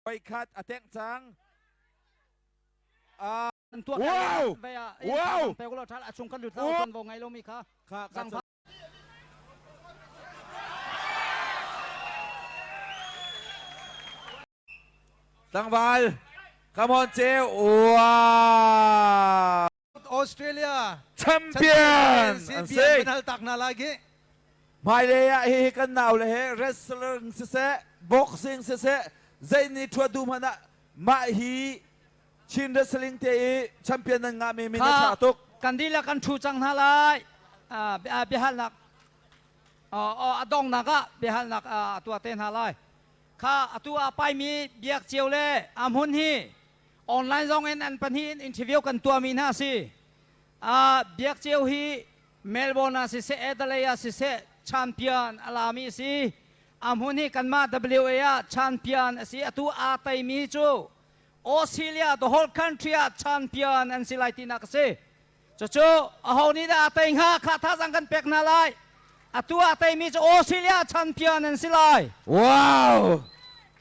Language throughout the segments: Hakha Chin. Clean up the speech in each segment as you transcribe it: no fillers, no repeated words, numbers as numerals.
Voikhat a tengh cang. Wow! Wow! Tlangval, come on Ceu. Wow! Australia Champion an si. Penal tak na lagi. Hmailei ah hihi kan nau le he wrestler siseh, boxing siseh, zei ni thua du hmanh ah mah hi Chin wrestling te i champion nan ngahmi min a tha tuk. Kan dihlak kan thu cang hna lai. Biahalnak a dongnak ah biahalnak a tuah te hna lai. Kha atu ah paimi biak cio le a hmun hi online zong in an pahnih in interview kan tuahmi hna a si. Biak cio hi Melbourne ah siseh, Adelaide ah siseh champion a lami a si. A hmun hi kanmah WA ah champion a si. Atu aa teimi cu Australia, the whole country ah champion an si lai tinak a si. Cucu aho nih dah a tei hnga kha thazaang kan pek hna lai. Atu ah teimi cu Australia champion an si lai. Wow!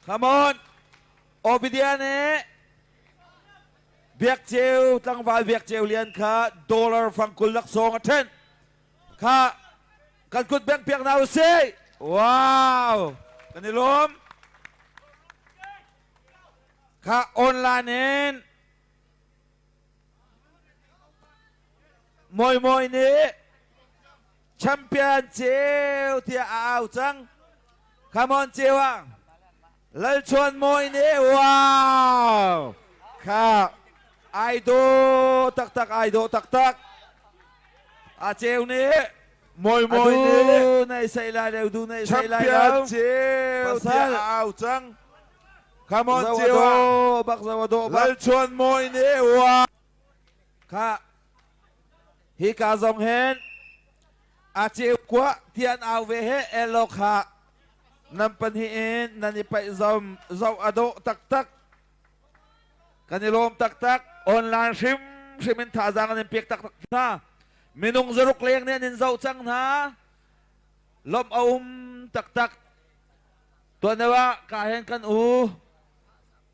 Come on! Obidia nih Biak Ceu tlangval Biak Ceu Lian kha dollar fangkul laksawng a ṭhenh. Kha kan kut bengh piak hna usih. Wow! Kan i lawm. Kha online in Mawi Mawi nih champion ceu tiah a au cang. Come on ceu ah. Lalchuan Mawi nih wow! Kha ai dawh taktak ai dawh taktak. A ceu nih Mawi Mawi nih nei sei lai lo du nei sei lai lo. Champion ceu tiah a au cang. Come on ceu ah. Bak zo dawh bak. Lalchuan Mawi nih wow! Kha hi ka zong hin a ceu kua tian au ve he elo kha nan pahnih in nan i paih zom zoh a dawh taktak kan i lawm taktak online hrim hrim in thazaang an in pek taktak hna minung zaruk leng nih an in zoh cang hna lawmh a um taktak tuan deuh ah ka hen kan u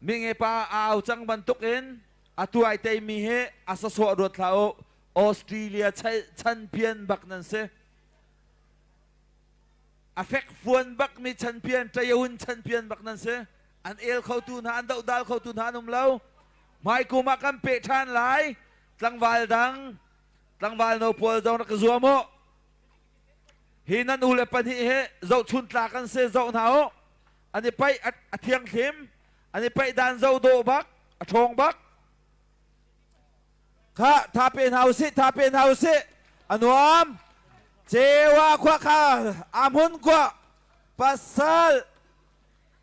mi nge pa a au cang bantuk in atu ai teimi hi a sasawh ruat hlah u Australia champion bak nan si a fek fuan bak mi champion Tayawun champion bak nan si an el khotu hna an dohdal khotu hna an um lo hmaikum ah kan pe ṭhan lai tlangval dang tlangval no pawl zong rak zuam u hi nan u le pahnih hi zohchun tlak an si zoh hna u an i paih a thianghlim an i paih dan zoh dawh bak a ṭhawng bak kha tha pe hna usih tha pe hna usih a nuam cewa khua kha a hmun khua pasal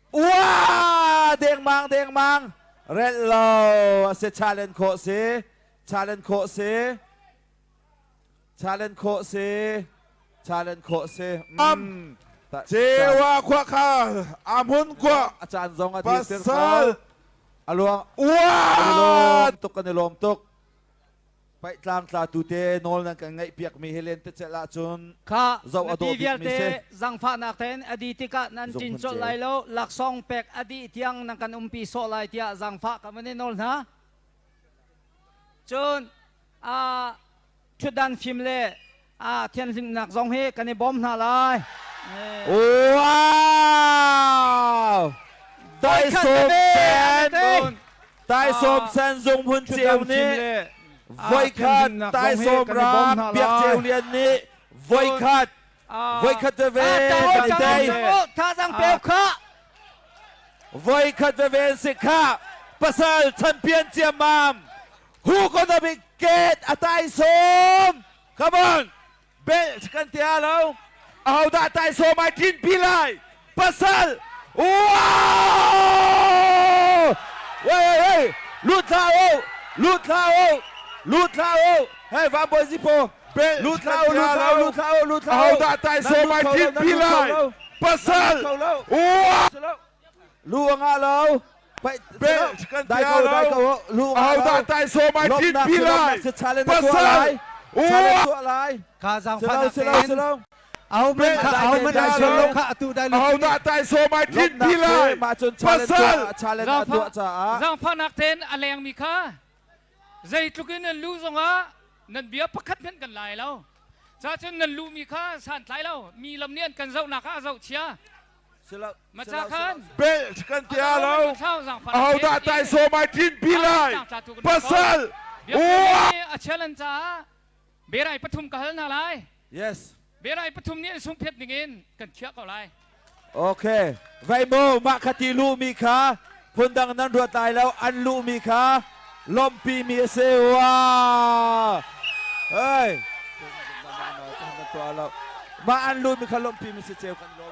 ua dengmang dengmang relh lo a si challenge khawh si challenge khawh si challenge khawh si challenge khawh si am cewa khua kha a hmun khua a caan zong a dir tir pasal a luang ua tuk kan i lawm tuk paih tlang tla tu te nawl nan kan ngaih piak mi hi len te cel ahcun kha zoh a na dawh ti bik mi vialte si zangfahnak tein a di tikah nan Zung ṭin hmun colh ceu. lai lo laksawng pek a dih tiang nan kan umpi sawh lai tiah zangfah ka van i nawl hna cun a ṭhutdan fim le a thianhlimnak zong hi kan i bawm hna lai. Wow! Tai Sawm Sen Tai Sawm Sen zung hmun ceu nih voikhat Tai Sawm rak Biak Ceu Lian nih voikhat voikhat veve kan tei Thazang peu kha voikhat veve si kha pasal champion ciammam Who gonna be get a taisawm? Come on! Belt kan tia lo. Ahodah taisawm ai ṭin pi lai? Pasal! Wow! Hey, hey, hey! Lut hlah u! Lut hlah u! Lut hlah u! Hey, Van Bawi Zipo! Belt Lut hlah kan u, lut tia hlah u, lo. lut hlah u, lut hlah u! Ahodah taisawm ai ṭin pi lai? Pasal! Wow! Lu a ngah lo. Belt kan tia lo. Ahodah taisawm ai ṭin pi lai? Pasal! Lai. Ka zaangfahnak tein. Ahohmanh kha ahohmanh ai sual lo kha atu dai lu. Ahodah taisawm ai thin pi lai? Mah cun challenge Pasal! tuah challenge a tuah caah Zaangfahnak tein a lengmi kha zeitluk in nan lu zongah nan bia pakhat hmanh kan lai lo. Cacun nan lumi kha santlai lo. Mi lam nih an kan zohnak ah a zoh chia. Maca khan Belt kan tia lo. Ahodah taisawm ai thin pi lai? Pasal! Biakinn a challenge caah berai pathum ka hal hna lai. Yes. Berai pathum nih an sungphiat ningin kan khiah ko lai. Okay. Vai mo mah kha ti lu mi kha phundang nan ruat lai lo an lu mi kha lawmpi mi a si wa. Hey. Mah an lu mi kha lawmpi mi si ceu kan lawm.